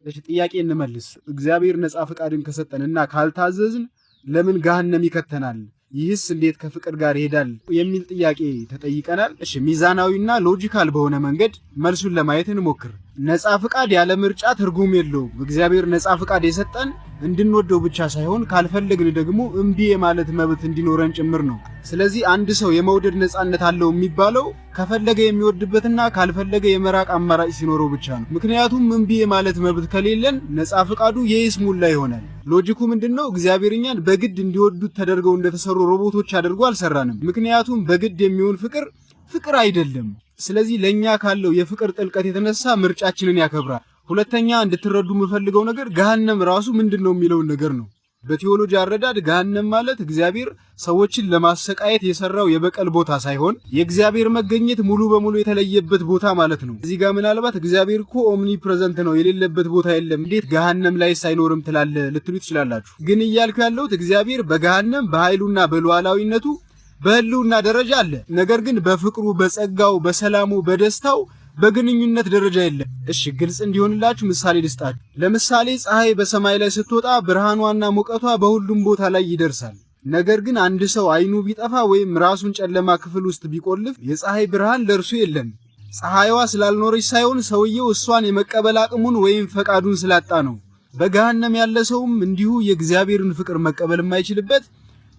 እሺ፣ ጥያቄ እንመልስ። እግዚአብሔር ነፃ ፈቃድን ከሰጠን እና ካልታዘዝን ለምን ገሃነም ይከተናል? ይህስ እንዴት ከፍቅር ጋር ይሄዳል? የሚል ጥያቄ ተጠይቀናል። እሺ፣ ሚዛናዊና logical በሆነ መንገድ መልሱን ለማየት እንሞክር። ነፃ ፍቃድ ያለ ምርጫ ትርጉም የለውም። እግዚአብሔር ነፃ ፍቃድ የሰጠን እንድንወደው ብቻ ሳይሆን ካልፈለግን ደግሞ እምቢ የማለት መብት እንዲኖረን ጭምር ነው። ስለዚህ አንድ ሰው የመውደድ ነፃነት አለው የሚባለው ከፈለገ የሚወድበትና ካልፈለገ የመራቅ አማራጭ ሲኖረው ብቻ ነው። ምክንያቱም እምቢ የማለት መብት ከሌለን ነፃ ፍቃዱ የይስሙላ ይሆናል። Logic ኡ ምንድነው? እግዚአብሔር እኛን በግድ እንዲወዱት ተደርገው እንደተሰሩ ሮቦቶች አድርጎ አልሰራንም። ምክንያቱም በግድ የሚሆን ፍቅር ፍቅር አይደለም። ስለዚህ ለኛ ካለው የፍቅር ጥልቀት የተነሳ ምርጫችንን ያከብራል። ሁለተኛ እንድትረዱ የምፈልገው ነገር ገሃነም ራሱ ምንድን ነው የሚለውን ነገር ነው። በቴዎሎጂ አረዳድ ገሃነም ማለት እግዚአብሔር ሰዎችን ለማሰቃየት የሰራው የበቀል ቦታ ሳይሆን የእግዚአብሔር መገኘት ሙሉ በሙሉ የተለየበት ቦታ ማለት ነው። እዚህ ጋር ምናልባት እግዚአብሔር እኮ omnipresent ነው፣ የሌለበት ቦታ የለም፣ እንዴት ገሃነም ላይ አይኖርም ትላለህ ልትሉ ትችላላችሁ። ግን እያልኩ ያለሁት እግዚአብሔር በገሃነም በኃይሉና በሉዓላዊነቱ በህልውና ደረጃ አለ። ነገር ግን በፍቅሩ፣ በጸጋው፣ በሰላሙ፣ በደስታው በግንኙነት ደረጃ የለም። እሺ፣ ግልጽ እንዲሆንላችሁ ምሳሌ ልስጣችሁ። ለምሳሌ ፀሐይ በሰማይ ላይ ስትወጣ ብርሃኗና ሙቀቷ በሁሉም ቦታ ላይ ይደርሳል። ነገር ግን አንድ ሰው አይኑ ቢጠፋ ወይም ራሱን ጨለማ ክፍል ውስጥ ቢቆልፍ የፀሐይ ብርሃን ለእርሱ የለም። ፀሐይዋ ስላልኖረች ሳይሆን ሰውየው እሷን የመቀበል አቅሙን ወይም ፈቃዱን ስላጣ ነው። በገሃነም ያለ ሰውም እንዲሁ የእግዚአብሔርን ፍቅር መቀበል የማይችልበት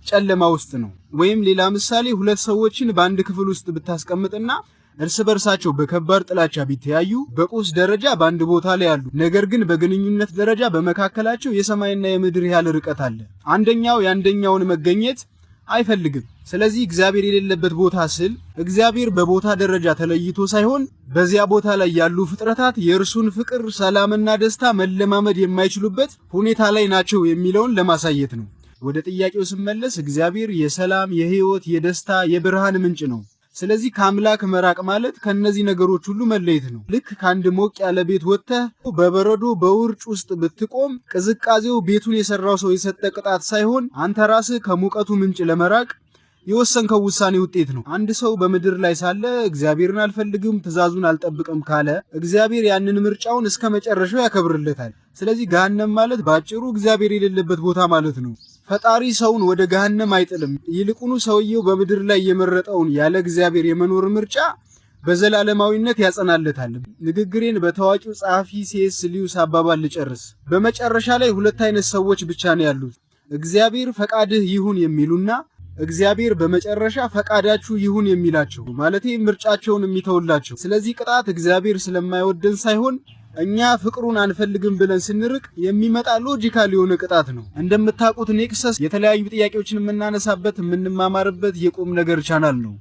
ጨለማ ውስጥ ነው። ወይም ሌላ ምሳሌ፣ ሁለት ሰዎችን በአንድ ክፍል ውስጥ ብታስቀምጥና እርስ በርሳቸው በከባድ ጥላቻ ቢተያዩ በቁስ ደረጃ በአንድ ቦታ ላይ ያሉ፣ ነገር ግን በግንኙነት ደረጃ በመካከላቸው የሰማይና የምድር ያህል ርቀት አለ። አንደኛው የአንደኛውን መገኘት አይፈልግም። ስለዚህ እግዚአብሔር የሌለበት ቦታ ስል እግዚአብሔር በቦታ ደረጃ ተለይቶ ሳይሆን በዚያ ቦታ ላይ ያሉ ፍጥረታት የእርሱን ፍቅር፣ ሰላምና ደስታ መለማመድ የማይችሉበት ሁኔታ ላይ ናቸው የሚለውን ለማሳየት ነው። ወደ ጥያቄው ስመለስ እግዚአብሔር የሰላም፣ የህይወት፣ የደስታ፣ የብርሃን ምንጭ ነው። ስለዚህ ከአምላክ መራቅ ማለት ከነዚህ ነገሮች ሁሉ መለየት ነው። ልክ ከአንድ ሞቅ ያለ ቤት ወጥተህ በበረዶ በውርጭ ውስጥ ብትቆም ቅዝቃዜው ቤቱን የሰራው ሰው የሰጠ ቅጣት ሳይሆን አንተ ራስህ ከሙቀቱ ምንጭ ለመራቅ የወሰንከው ውሳኔ ውጤት ነው። አንድ ሰው በምድር ላይ ሳለ እግዚአብሔርን አልፈልግም፣ ትእዛዙን አልጠብቅም ካለ እግዚአብሔር ያንን ምርጫውን እስከ መጨረሻው ያከብርለታል። ስለዚህ ገሃነም ማለት በአጭሩ እግዚአብሔር የሌለበት ቦታ ማለት ነው። ፈጣሪ ሰውን ወደ ገሃነም አይጥልም። ይልቁኑ ሰውየው በምድር ላይ የመረጠውን ያለ እግዚአብሔር የመኖር ምርጫ በዘላለማዊነት ያጸናለታል። ንግግሬን በታዋቂው ጸሐፊ ሲኤስ ሊዊስ አባባል ልጨርስ። በመጨረሻ ላይ ሁለት አይነት ሰዎች ብቻ ነው ያሉት፣ እግዚአብሔር ፈቃድህ ይሁን የሚሉና እግዚአብሔር በመጨረሻ ፈቃዳችሁ ይሁን የሚላቸው፣ ማለቴ ምርጫቸውን የሚተውላቸው። ስለዚህ ቅጣት እግዚአብሔር ስለማይወደን ሳይሆን እኛ ፍቅሩን አንፈልግም ብለን ስንርቅ የሚመጣ logical የሆነ ቅጣት ነው። እንደምታውቁት ኔክሰስ የተለያዩ ጥያቄዎችን የምናነሳበት፣ የምንማማርበት የቁም ነገር ቻናል ነው።